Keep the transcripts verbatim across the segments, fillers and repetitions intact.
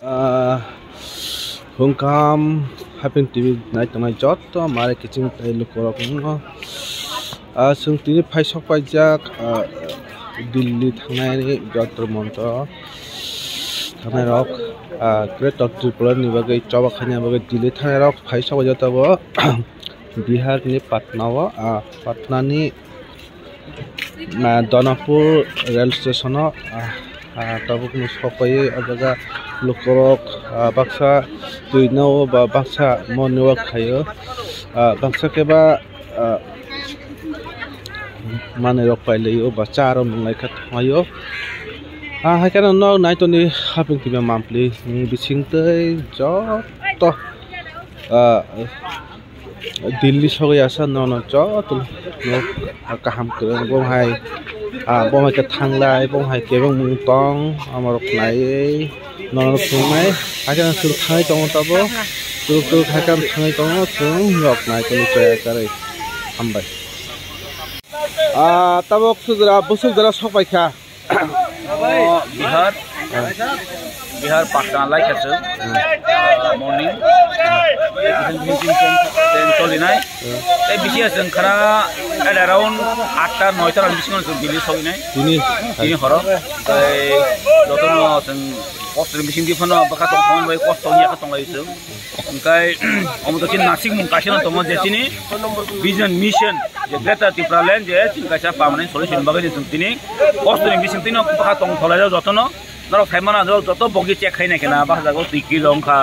Ah, hwnkam Haping T V nai tongnai joto mare kiching tei lukurok wngno. Ah, chwng tini phai sok paijak, ah, Delhi thangnai jontro montro thangnai rok, ah, Greater Tripura ni bagwi choba khaina bagwi Delhi thangnai rok phai sok paijak tabuk. Bihar ni Patna o, ah, Patna ni, ah, Donapur rail station o, ah, ah, tabuk no sokpaiwi o jaga lukurok, ah, baksa twi nao ba baksa morning walk khaio, ah, baksa khe ba, ah, manwi rok pailaio ba cha rok nunglaikha thanglaio. Ah, hai kheno nok nai toni Haping T V mampli, mm, bising tei joto, ah, Delhi sogwi asa nono joto no kaham kwrwng bo hai, ah, bo hai khe thanglai bo hai kebengmung tong amorok naiwi nono thungnai hakhe chwng thangwi tongo tabuk tuk tuk hakhe thangwi tongo chwng nok nai tongwi chaya karwi hambai. Ah, tabuk sujra busuk jora sok pai kha. Omo Bihar, Bihar Patna lai kha chwng, ah, morning, meeting, meeting, meeting, meeting cholinai. Tei bisi chwng khana at around atta noita rok bisingo chwng Delhi soinai. Tini? Tini horo. Tei jotono chwng kosto ni bising di phano bwkha tong thangma bai kosto wngya khe tonglai chwng. Hwnkhe omo to chini nasikmung kaisa no tongo je chini vision mission je Greater Tipraland je chini kaisa permanent solution bagwi chwng tini kosto ni bising tino bwkha tong thanglaijak jotono. Norok saimano, norok joto bogi check khaina khe na, baksa jago twi kir rok wngkha,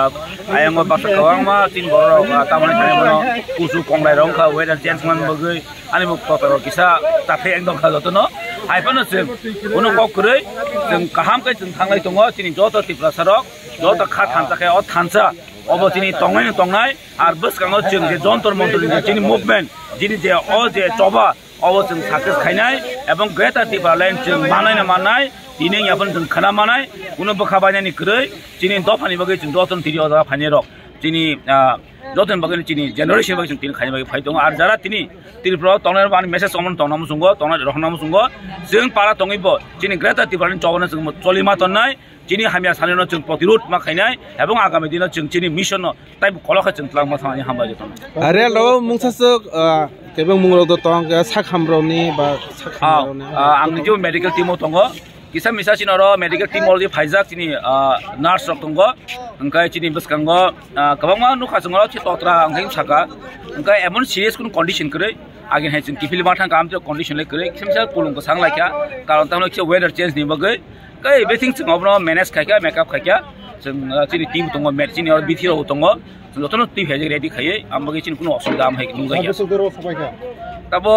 ayang o baksa kwbangma chini borok rok, ah, tamoni thani mano kusu konglai rok wngkha, weather change man bagwi ani bo kotor rok kisa taphre wng tongkha jotono. Hai phano chwng bono kok kwrwi chwng kaham khe chwng thanglai tongo, chini joto Tiprasa rok, joto kha thansa khe o thansa obo chini tongnai no tongnai, ar bwskango chwng je Jantar Mantar ni je chini movement, chini je o je choba, obo chwng success khainai, ebong Greater Tipraland chwng manai na manai, tini yaphano chwng khana manai, kuno bwkha bainani kwrwi, chini dophani bagwi chwng jotono tini o jaga phainai rok, chini, ah, jotoni bagwi chini generation bagwi chwng tini khaina bagwi phai tongo. Ar jara tini Tripura o tongnai rok ani message omono tongna muchungo, tongnai rok na muchungo, chwng para tongwi bo chini Greater Tipraland chobano chwng choli ma tonnai, chini hamya sanino chwng protirod ma khainai, ebong agami dino chwng chini mission no taibo kolok khe chwng twlangma thangni hambai jotono. Are lo mungsa swk, ah, kebeng mung rok do tong, ah, sakham rok ni ba sakham Ah, rok ni. Ah, ang nijebo medical team o tongo. Kisa misa chini oro medical team already phaijak chini, ah, nurse rok tongo. Hwnkhe chini bwskango, ah, kwbangma nukha chwng oro chi totra hwnkhe saka. Hwnkhe emon serious kunu condition kwrwi. Agin hai chwng kiphilma thangkha amtwi condition le kwrwi. Kisa misa kulung kwchang laikha. Karon tamo kisa weather change ni bagwi. Kai bething chwng obono manage khaikha, makeup khaikha. Chwng, ah, chini team tongo, met chini oro bithi rok tongo. Chwng jotono twi phaijak ready khaiwi, ang bagwi chini kuno osubida am hai nukjakya. Tabo